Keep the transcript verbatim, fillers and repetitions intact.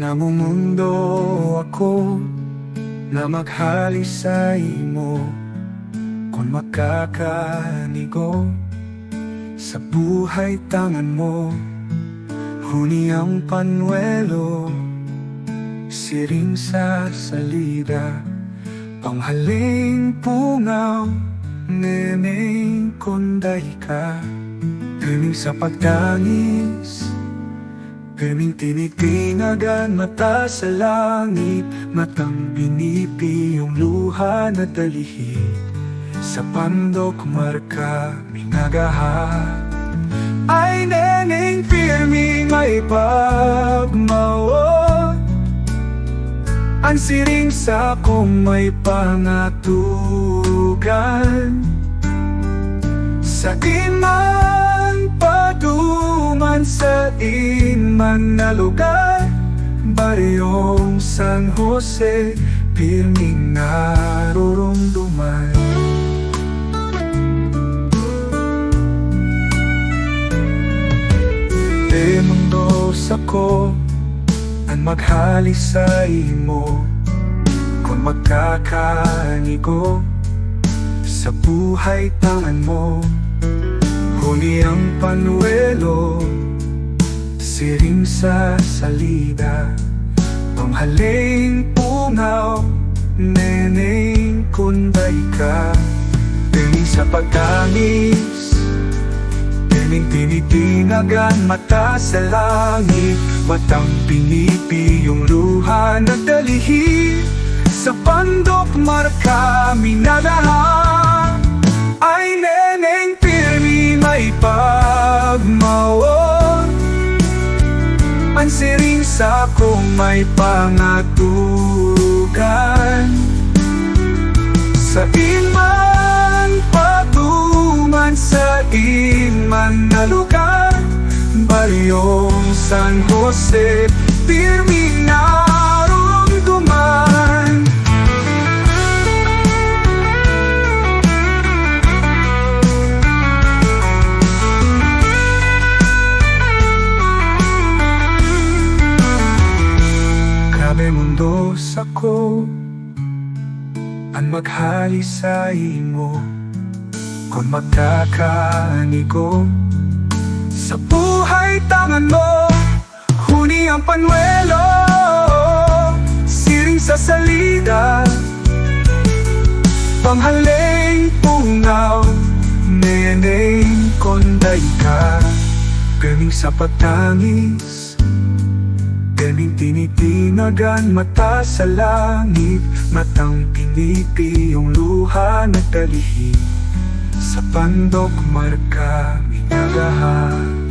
Namumundo ako na maghali saimo, kun makakanigo sa buhay tangan mo, huni ang panuelo, siring sa salida, panghaling pungaw, neneng kun dai ka, pirming sa pagtangis, pirming tinitinag an mata sa langit, matang pinipi yung luha na dalihid, sa pandok marka minagahan. Ay, neneng pirmi may pagmawot, an siring sakong may pangatugan. Sain man paduman, sain man na lugar, Baryong San Jose, pirming narurumduman. Demon dos ako an maghali saimo, kun magkakanigo sa buhay tangan mo, huni ang panuelo, siring sa salida, panghaling pungaw, neneng kun dai ka, pirming sa pagtangis, pirming tinitinag an mata sa langit, matang pinipi yung luha na dalihid, sa pandok marka minagahan. Ay, neneng pirmi may pagmawot, an siring sakong may pangatugan. Sain man paduman, sain man na lugar, Baryong San Jose, pirming narurumduman. Grabe mundo sako, an maghali saimo, kun magkakanigo sa buhay tangan mo, huni ang panuelo, siring sa salida, panghaling pungaw, neneng kun dai ka, pirming sa pagtangis, pirming tinitinag an mata sa langit, matang pinipi yung luha na dalihid, sa pandok marka minagahan.